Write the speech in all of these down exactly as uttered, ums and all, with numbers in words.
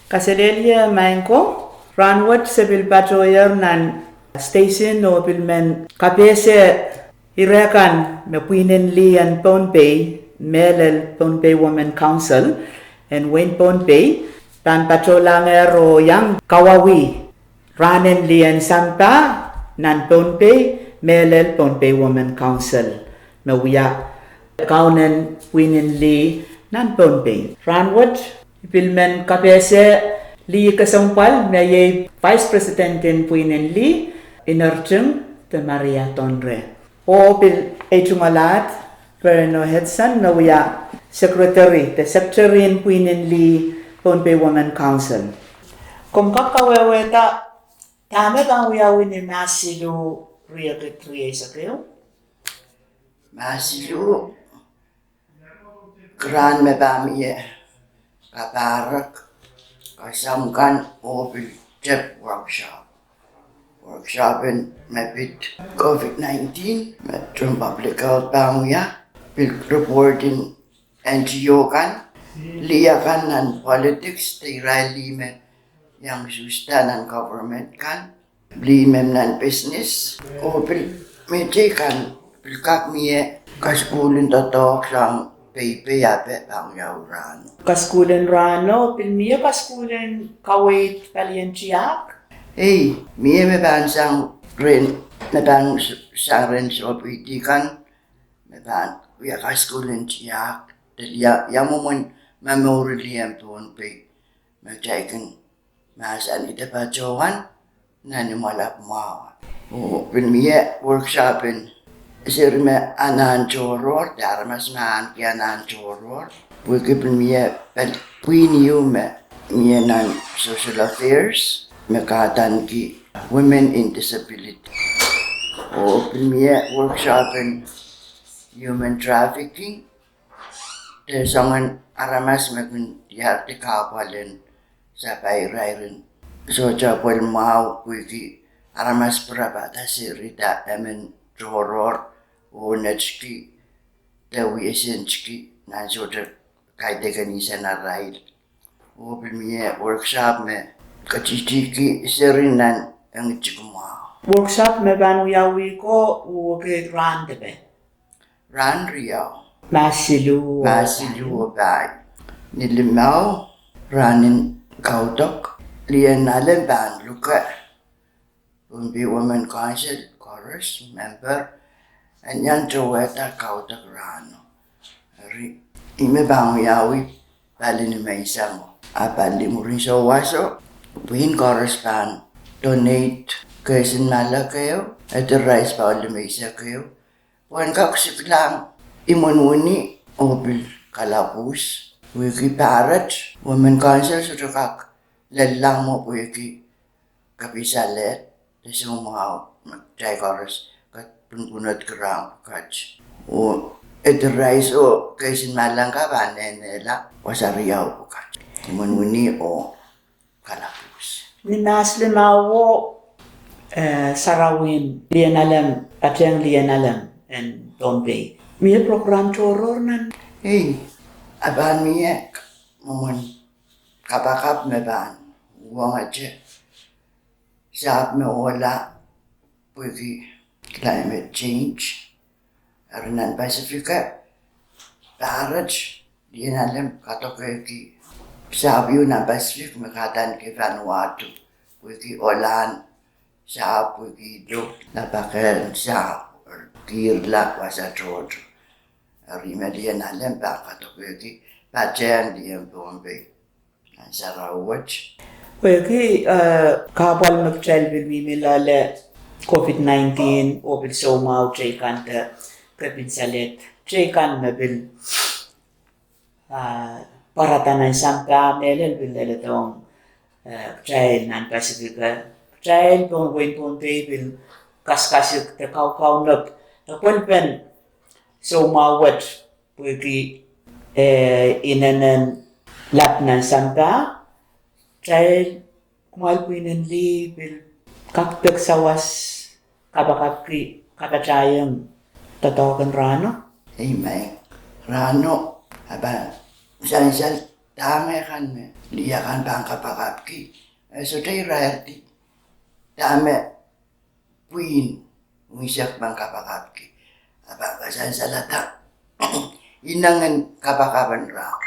Kaselehlie maing ko, rahnwet se pil patohier nan station oh pil men kapehse ire kan me pwihn en lih en Pohnpei, mehlel Pohnpei Women Council en wehin Pohnpei, pahn patohlahngehr oh iang kawauwih rahn en lih en sampah nan Pohnpei, mehlel Pohnpei Women Council, me wia kaun en pwihn en lih nan Pohnpei. Rahnwet I pil men kapehse lih kesempwal me iei Vice President en pwihn en lih, Inerting de Maria Tonre. Oh pil ei tungoal ahd Pereno Hudson me wia Secretary de Secretary en pwihn en lih Pohnpei Women Council. Komw kak kawehwehda dahme pahn wiawi ni Mahs siluh, riekid rieisek ehu? Mahs siluh, rahn me pahn mie kapahrek, kesempwal kan oh pil tep workshop. Workshop en me pid COVID nineteen, me tohn public health pahn wia, pil report en NGO kan, lih akan nan politics, de irail lih me iang susuhda nan government kan, lih me nan business, oh pil mehteikan, pil kak mie kasukuhl en doadoahk sang Pohnpei, ape pahn wiawi rahno. Kasukuhl en rahno, pil mie kasukuhl en kaweid palien tiahk? Ei, mie me pahn sang rehn, me pahn sang rehn sohpeidi kan, me pahn wia kasukuhl en tiahk, de ia, ia mwomwen momour en lih en Pohnpei me kitail kin mahsanihda patohwan nan imwalap mwahu. Oh pil mie workshop en seri me anahn tohrohr, de aramas me ahneki anahn tohrohr. Pwehki pil mie pali pwihn ieu me mie nan social affairs me kahdaneki women in disability. Oh pil mie workshop en human trafficking, de soangen aramas me kin diardi kahpwal en sapahl irair en sohte apwal mwahu, pwehki aramas pirapa de serihda emen tohrohr oh netki de wiesenki nan sohte kaidehn insenarail. Oh pil mie workshop me ketihtihki seri nan engtihki mwahu. Workshop me pahn wiawi ko uhwekid rahn depe? Rahn riau. Mahs siluh, Mahs siluh oh pahi. Ni limau, rahn en kaudok, lih en Alem pahn luke Pohnpei Women Council koaros, member, en iang towehda kaudok rahno. Eri, ih me pahn wiawi pali nimenseng, a pali mwurin souwaso, pwihn koaros pahn donate kesin malek ehu, eder rais paul limeisek ehu, pwehn kak siklahng imwinwini oh pil kalapwuhs, pwehki Pohnpei Women Council sohte kak lellahng mwo pwehki kapinsalehd de soumwahu me kitail koaros kin pwunpwunodki rahn pwukat. Oh eder rais oh kesin malek kan pahn nehnehla wasa riau pwukat, imwinwini oh kalapwuhs. Ni Mahs limau, eh, sarawin lih en Alem, patehng lih en Alem en Pohnpei, mie program tohrohr nan? Ei, a pahn mie mwomwen kapakap me pahn uhwongete sahpw me ohla pwehki climate change. Eri nan Pacific, Pohnpei, lih en Alem kadokehki sahpw ieu nan Pacific me kahdaneki Vanuatu, pwehki ohlahn sahpw, pwehki ilo lapakehn sahpw, kihrla wasa tohto. Eri me lih en Alem pahn kadokehki patehng lih en Pohnpei nan sarawi wet. Pwehki, eh, kahpwal me kitail pil mihmi loale COVID nineteen oh pil soumwahu teikan de kapinsalehd teikan me pil, ah, pwarada nan sampah, mehlel pil leledohng, eh, kitail nan Pacific, kitail pohn wehin Pohnpei pil kaskasik de kaukaunop, de pwelpen soumwahu wet pwehki, eh, inenen lap nan sampah, kitail kumwail pwihn en lih pil kak pek sawas kapakapki kapatahieng doadoahk en rahno? Amen. Rahno, a pahn sansal dahme kan me lih akan pahn kapakapki. E sohte irairdi dahme pwihn unsek men kapakapki. A pahn kasansalada inengen kapakapen rahn.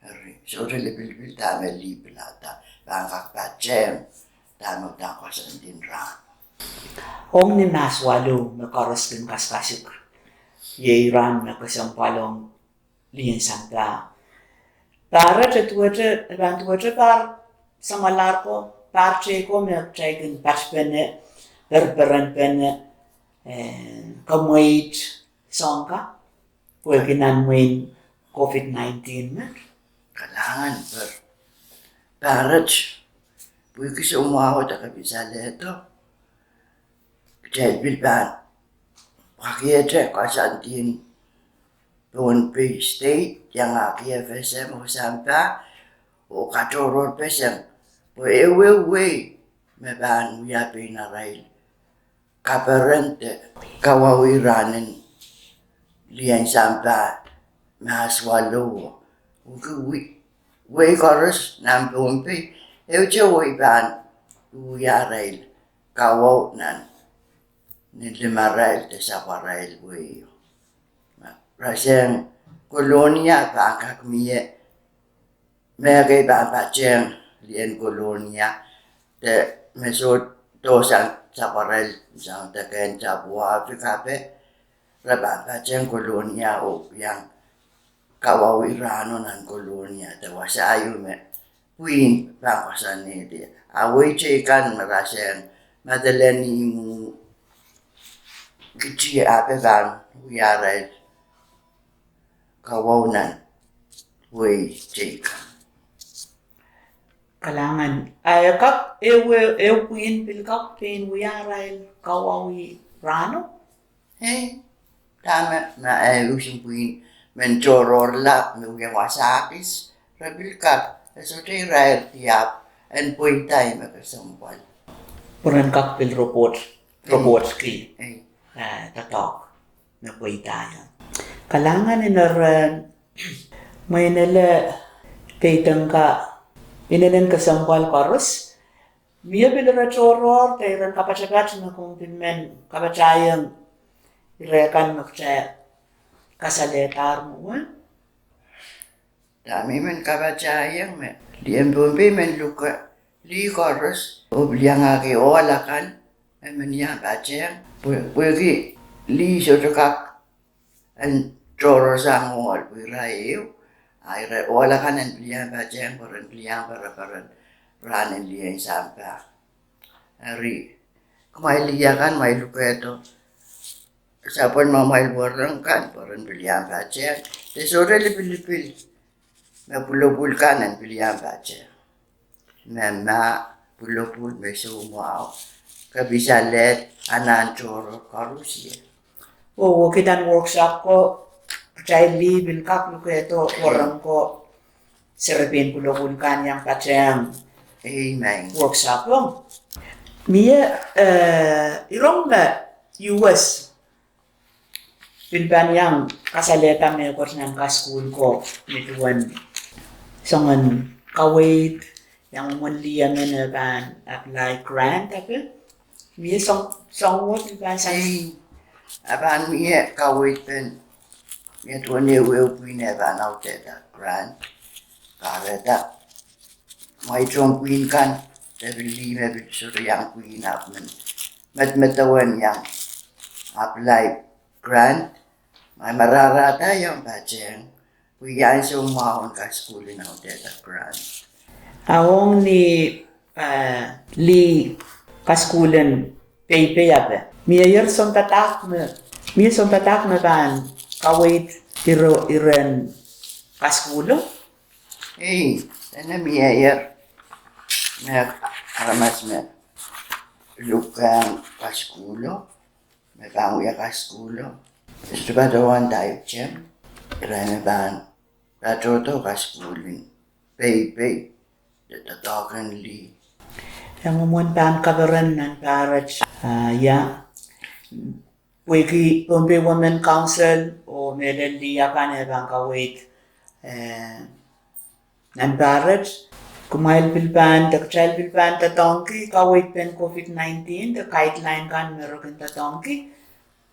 Eri sohte lipilipil dahme lih pilada pahn kak patehng dahme udahn koasoandi rahn. Ong ni mahs waluh me koaros kin kaskasik, iei rahn me kesempwal ong lih en sampah. Paret e duwehte, e pahn duwehte pahr samwalahr ko, pahr tei ko me kitail kin patpene, perperenpene, eh, kemweit soang ka, pwehki nan mwein COVID nineteen me. Kalahngan, per, paret, pwehki soumwahu de kapisalehdo, kitail pil pahn kakiete koasoandien Pohnpei State, iangahki FSM oh sampah, oh katohrohrpeseng pwe ehuehu wehi me pahn wia pein arail kaperen de kawauwih rahn en lih en sampah mahs waluh. Uhki wehi, wehi koaros nan Pohnpei, ehute wehi pahn wia arail kawau nan, ni limarail de sapwarail wehi. Rasehng Kolonia pahn kak mie me kei pahn patehng lih en Kolonia, de me sohte sang sapwarail, sang deke en Tapwa Africa pe, re pahn patehng Kolonia oh iang kawauwih rahno nan Kolonia, de wasa ieu me pwihn pahn koasoanehdi. A wehi teikan me rasehng Madolenihmw, kiti ape pahn wia arail kawau nan wehi teikan. Kalahngan, a e kak, ehu, ehu pwihn pil kak pein wia arail kawauwih rahno? Ei, dahme ma e usun pwihn men tohrohrla me wia wasa kis, re pil kak, e sohte irairdi ahpw en pweida me kesempwal. Pwe ren kak pil report, reportki, eh, doadoahk me pweida iang. Kalahngan, inenen, mwein ele peidengka inenen kesempwal koaros. Mie pil ire tohrohr de iren kapatapat me komw pil men kapatahiong ire kan me kitail kasalehdahr mwowe? Dahme I men kapatahiong me lih en Pohnpei men luke lih koaros oh pil iangahki ohl akan en men iang patehng, pwe, pwehki lih sohte kak en tohrohrsang ohl pwe ira ehu, a ira ohl akan en pil iang patehng pwe ren pil iang pereperen rahn en lih en sampah. Eri, kumwail lih akan kumwail lukehdo sapwellimamwail werek kan pwe ren pil iang patehng, de sohte lipilipil me pwulopwul kan en pil iang patehng. Me ma pwulopwul me soumwahu, kapisalehd anahn tohrohr koaros ie. Oh, oh, kidan workshop ko, kitail lih pil kak lukehdo werek ko, serepein pwulopwul kan iang patehng. Amen. Workshop ong. Mie, eh, irong me US pil pahn iang kasalehda mehkot nan kasukuhl ko, me duwen soangen kaweid, iang mwomwen lih emen e pahn apply grant ape. Mie soang, soang wet me pahn sang. Ei, a pahn mie kaweid pen, mie duwen ehuehu pwihn e pahn audehda grant. Kahrehda mwaitohng pwihn kan, de pil lih me pil sohte iang pwihn ahpw men medemedewe en iang apply grant. Ma, ma rahrahda iang patehng, pwe I ansou mwahu en kasukuhl en audehda grant. A ong ni, eh, lih kasukuhl en Pohnpei ape, mie ier sounpadahk me, mie sounpadahk me pahn kaweid ire, iren kasukuhlo? Ei, dene mie ier me aramas me lukehng kasukuhlo, me pahn wia kasukuhlo, sohte patohwan daitem, irail me pahn patohdo kasukuhl en Pohnpei, de doadoahk en lih. Iang mwomwen pahn kaperen nan pahrek, ah, ia, pwehki Pohnpei Women Council oh mehlel lih akan e pahn kaweid, eh, Nan Barrett, kumwail pil pahn, de kitail pil pahn doadoahngki kaweid pen COVID nineteen, de guideline kan me re kin doadoahngki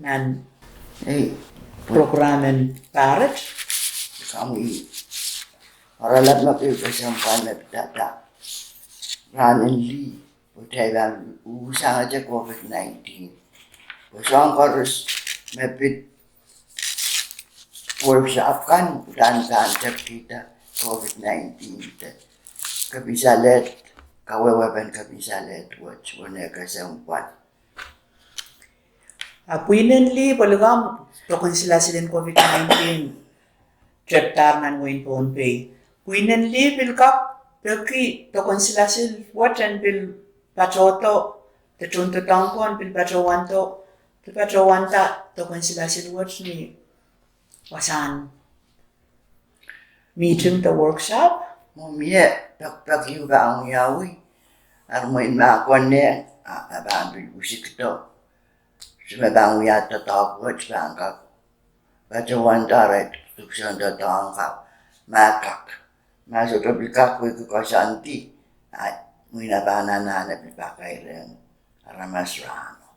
nan ei, program en Barrett. Kami, oaralap me keieu kesempwal me pidada rahn en lih, pwe kitail pahn uhsang ete COVID nineteen. Pwe soahng koaros me pid workshop kan uhdahn pahn tepkihda COVID nineteen de kepin salehd, kawehwepen kepin salehd wet, wene kesempwal. A pwihn en lih pwe likamw doken silasil en COVID nineteen tepdahr nan wehin Pohnpei. Pwihn en lih pil kak peki doken silasil wet en pil patohdo, de tohndoadoahk en pil patohwando, de patohwanda doken silasil wet ni wasahn meeting de workshop. Mwo mie, pekpek ieu pahn wiawi, ahpw mwein ma konehng, a, a pahn pil wisikdo. Se me pahn wia doadoahk wet pahn kak patohwanda, re duksohn doadoahk ka, ma kak. Ma sohte pil kak wehwehki koasoandi, a mwein a pahn anahne pil pakairehng aramas rahno.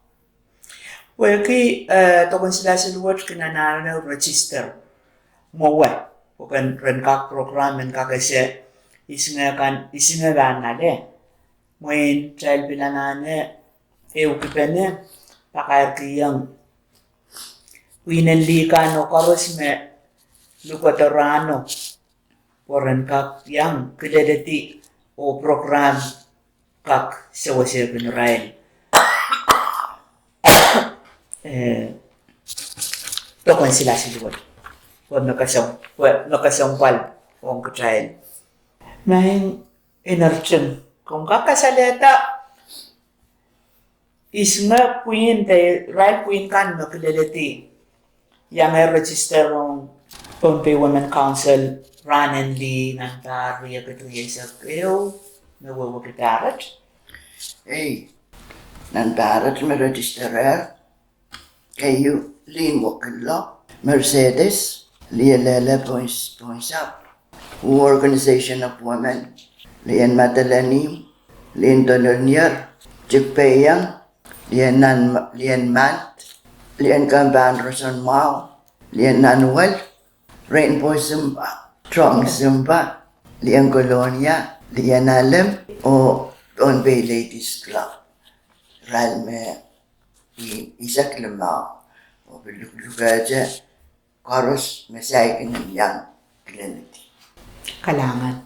Wehwehki, eh, doken silasil wet kin anahne register mwowe, pwe ken ren kak program en kak ese, isinge kan, isinge pahn ale. Mwein kitail pil anahne ehukipene pakairkihong pwihn en lih kan oh koaros me lukodo rahno, pwe ren kak iang kileledi oh program kak sewesehkin irail, eh, doken silasil wet, pwe me kesempwal ong kitail. Maing Ineritim, komw kak kasalehda isinge pwihn de irail pwihn kan me kileledi iang register ong Pohnpei Women Council rahn en lih nan pahr riekid rieisek ehu me wehwehki Barrett? Ei, nan Barrett me registerehr keieu Lin Wekillo, Mercedes, Lielele Ponsap, Wu Organization of Women, Lien Madolenihmw, Lien Dolonier, Tikpeiong, Lien Nan, Lien Mand, Lien Kempahn Roson Mwahu, Lien Nanuwel, Rainbow Simba, Trong Simba, Lien Kolonia, Lien Alem, oh Pohnpei Ladies Club. Irail me pwihn eisek limau, oh pil luklukehte koaros me saikinte iang kileledi. Kalahngan.